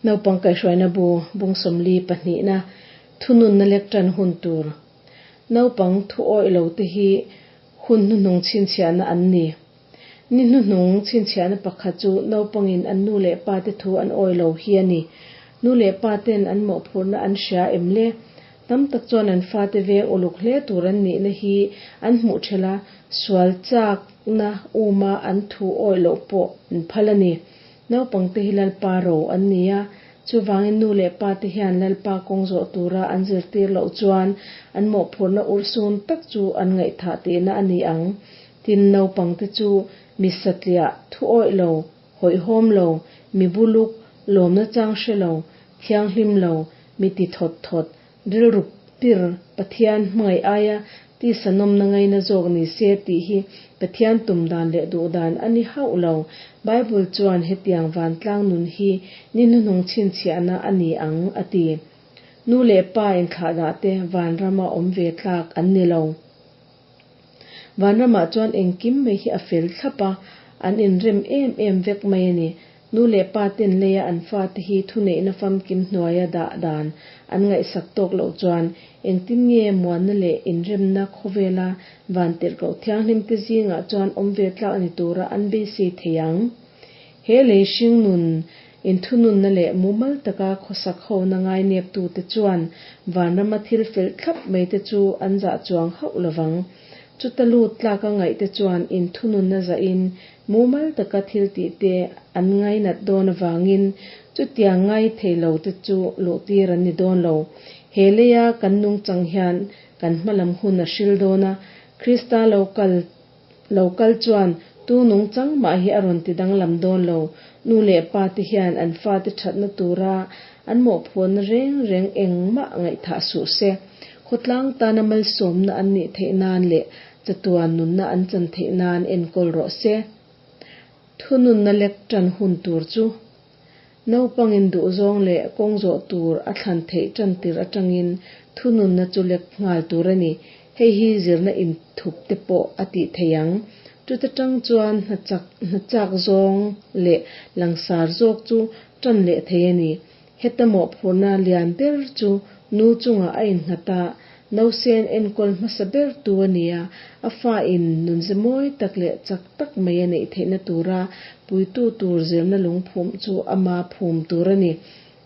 Naupang kaihhruaina bu bung 42na thununna lek tan hun tur. Naupang thu awih lo te hi hun hnuhnung chhinchhiahna an ni. Ni hnuhnung chhinchhiahna pakhat chu naupangin an nu leh pa te thu an awih lo hi a ni. Nu leh pa ten an mawhphurhna an hria em le? Tam tak chuan an fate veng uluk hle tur an nihna hi an hmuh thelh a, sual chakna uma an thu awih loh pawh an phal a ni. Naupangte hi Lalpa ro an ni a, chuvangin nu leh pa te hian Lalpa kawng zawh tura an zirtir loh chuan an mawhphurhna urhsun tak chu an ngaihthah tihna a ni ang. Tin, naupangte chu mi satliah, thu awih lo, hawihhawm lo, mi buluk, lawmna chang hre lo, thianghlim lo, mi ti thawt thawt, Rilru pir Pathian hmangaih aia tisa nawmna ngaina zawk ni se tih hi Pathian tum dan leh duh dan a ni hauh lo. Bible chuan hetiang vantlang nun hi ni hnuhnung chhinchhiahna a ni ang a ti. Nu leh pa inthlahdah te vanrama awm ve tlak an ni lo. Vanramah chuan engkim mai hi a fel thlap a, an inrem em em vek mai a ni. Nu leh pa ten leia an fate hi thuneihna famkim hnuaia dah dan an ngaihsak tawk loh chuan engtin nge muanna leh inremna khawvela vantirhkoh thianghlim te zingah chuan awm ve tlak ni tura an beisei thei ang? He lei hringnun inthununna leh mumal taka khawsak hona ngaineptute chuan vanrama thil fel thlap mai te chu an zah chuang hauh lovang. Chuta lut tlaka ngaihte chuan inthununna zahin Mumal taka thil tih te an ngainat dawn avangin chutiang ngai thei lo te chu luhtir an ni dawn lo. He leia kan nungchang hian kan hmalam hun a hril dawn a, Krista lo kal lo kal chuan tu nungchang mah hi a rawn ti danglam dawn lo. Nu leh pa te hian an fate thatna tura an mawhphurhna reng reng engmah ngaihthah suh se. Khawtlang tana malsawmna an nih theih nan leh Chatuan nunna an chan theih nan enkawl rawh se. Thununna lek tan hun tur chu naupangin duhzawng leh kawng zawh tur a thlan theih tan tir atangin thununna chu lek nghal tur a ni. Hei hi zirna inthup te pawh a tih theih ang. Chuta tang chuan hna chak hna chak zawng leh langsar zawk chu tan leh thei a ni. Heta mawhphurhna lian ber chu nu chungah a innghat a, nausen enkawl hmasa ber tu a ni a, a fa in nunze mawi tak leh chak tak mai a neih theihna tura puitu tur zirna lungphum chu ama phum tur a ni.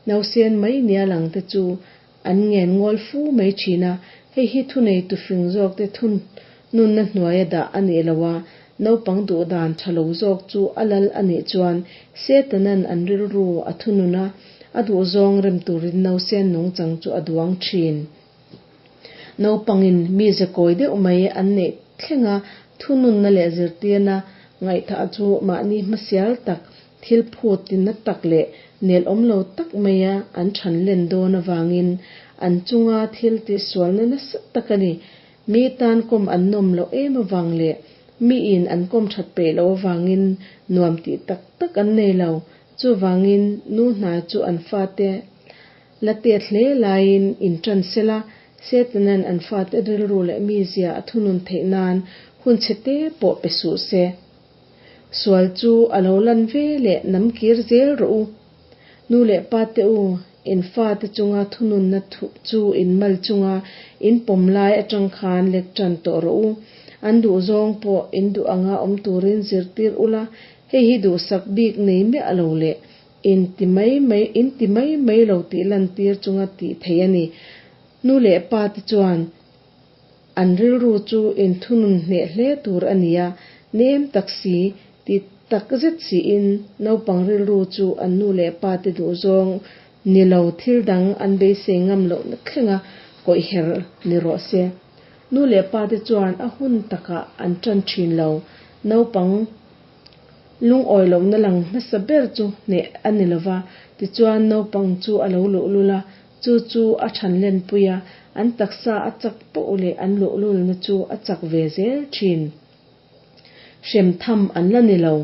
Nausen mai nia lang te chu an ngen ngawl fu mai thin a, hei hi thunei tufing zawk te thun nunna hnuaia dah a nih lo a, naupang duh dan tha lo zawk chu a lal a nih chuan Setanan an rilru a thunun a, a duhzawng rem turin nausen nungchang chu a duang thin. Naupangin mi zekawi deuh mai an neih thleng a, thununna leh zirtirna ngaihthah chu mahni hmasial tak, thil phut tinna tak leh nel awm lo tak maia an than len dawn avangin an chunga thil tihsualna nasa tak a ni. Mi tan kawm an nawm loh em avang leh miin an kawm that peih loh avangin nuam tih tak tak an nei lo. Chuvangin nu hna chu an fate la tet hle laiin intan sela, Setanan an fate rilru leh mizia a thunun theih nan hun chhe te pawh pe suh se. Sual chu a lo lan ve leh nam kir zel rawh u. Nu leh pa te u, in fate chunga thununna chu in mal chunga in pawm lai atang khan lek tan tawh rawh u. An duhzawng pawh in duh anga awm turin zirtir ula, hei hi duhsak bik nei miah lo leh in ti mai mai in ti mai mai lo tih lantir chunga tih theih a ni. Nu leh pa te chuan An rilru chu inthunun hneh hle tur a ni a, nem tak si, ti tak zet siin naupang rilru chu an nu leh pa te duhzawng ni lo thil dang an beisei ngam lohna thlenga kawih her ni rawh se. Nu leh pa te chuan a hun takah an tan thin lo. Naupang lungawi lohna lang hmasa ber chu hneh a ni lova, tichuan naupang chu a lo luhlul a, Chu chu a than lenpui a, an taksa a chak poh leh an luhlulna chu a chak ve zel thin. Hrem tham an la ni lo.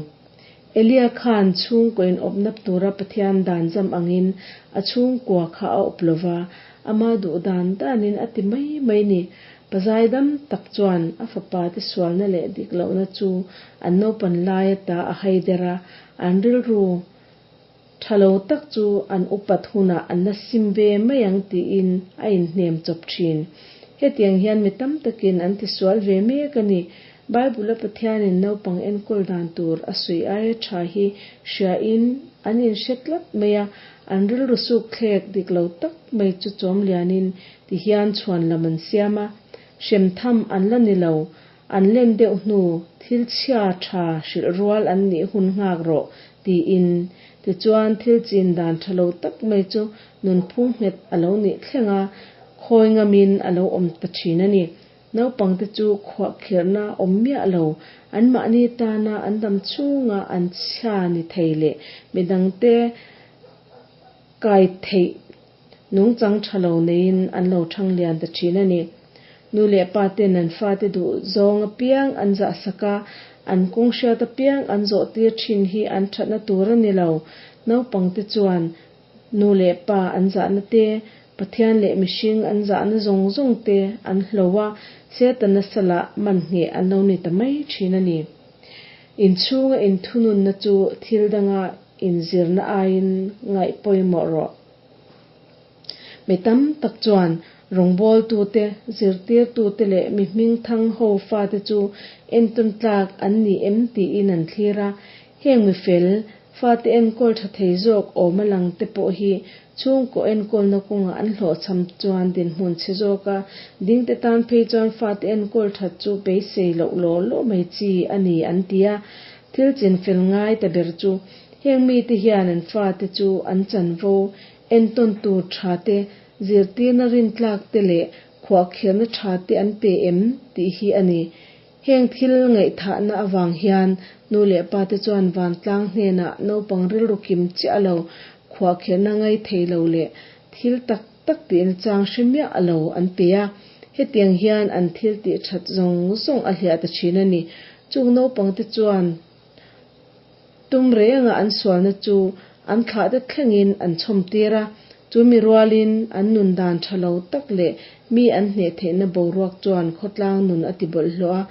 Elia khan chhungkaw inawpna tura Pathian dan zam angin a chhungkua kha a awp lo va, ama duh dan danin a ti mai mai ni. Pazai dam tak chuan a fapa te sualna leh dik lohna chu an naupan lai ata a haider a, an rilru. Tha lo tak chu an upat hunah an la sim ve mai ang tiin a inhnem chawp thin. Hetiang hian mi tam takin an tisual ve mek a ni. Bible-a Pathianin naupang enkawl dan tur a sawi aia tha hi hriain an inhre tlat mai a, an rilru suk thlek dik lo tak mai chu chawm lianin tihian chhuan lam an siam a, hrem tham an la ni lo, an len deuh hnu thil chhia tha hrilh rual an nih hun nghak rawh tiin. Tichuan thil chin dan tha lo tak mai chu nunphung nghet a lo nih thleng a, khawi ngamin a lo awm ta thin a ni. Naupangte chu khuahkhirhna awm miah lo, anmahni tana an dam chhunga an chhia ni thei leh midangte kai theih nungchang tha lo neiin an lo thang lian ta thin a ni. Nu leh pa ten an fate duh zawng apiang an zahsak a, an kawng hriat apiang an zawh tir thin hi an thatna tur a ni lo. Naupangte chuan Nu leh pa an zahna te, Pathian leh mihring an zahna zawng zawng te an hlo a, Setana salah man ngheh an lo ni ta mai thin a ni. Inchhunga inthununna chu thil danga inzirna aiin ngaih pawimawh rawh. Mi tam tak chuan rawngbawltute, zirtirtute leh mi hmingthang ho fate chu entawn tlak an ni em tiin an thlir a, Heng mifel, fate enkawl tha thei zawk awm a lang te pawh hi chhungkaw enkawlna kawngah an hlawhchham chuan dinhmun chhe zawk a, dingte tan phei chuan fate enkawl that chu beisei loh law law mai chi a ni an ti a. Thil chinfel ngai ta ber chu heng mite hian an fate chu an chanvo entawn tur tha te, zirtirna rintlak te leh khuahkhirhna tha te an pe em tih hi a ni. Heng thil ngaihthahna avang hian nu leh pa te chuan vantlang hnenah naupang rilru kim chiah lo, khuahkhirhna ngai thei lo leh thil tak tak tihna chang hre miah lo an pe a. Hetiang hian an thil tih that zawng zawng a hliah ta thin a ni. Chung naupang te chuan Tum renga an sualna chu an thlahte thlengin an chhawmtir a, chu mi rualin an nun dan tha lo tak leh mi an hneh theihna boruak chuan khawtlang nun a ti bawlhhlawh a,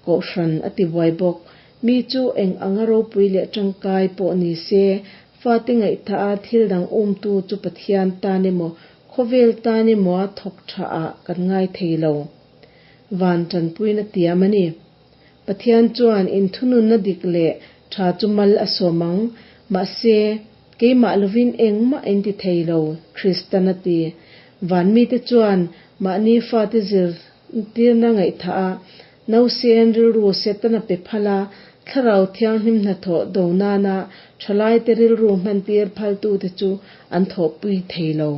kohhran a ti buai bawk. Mi chu eng anga ropui leh tangkai pawh ni se, fate ngaihthah a thil dang umtu chu Pathian tan emaw, khawvel tan emaw a thawk tha ah kan ngai thei lo. Van tanpuina tiam a ni. Pathian chuan inthununna dik leh tha chu mal a sawm ang, mahse, keimah lovin engmah in ti thei lo, Kristan a ti. Van mite chuan mahni fate zirtirna ngaihthah a, nausen rilru Setana pe phal a, Thlarau Thianghlim hnathawh do nana thalaite rilru hmantir phaltute chu an thawhpui thei lo.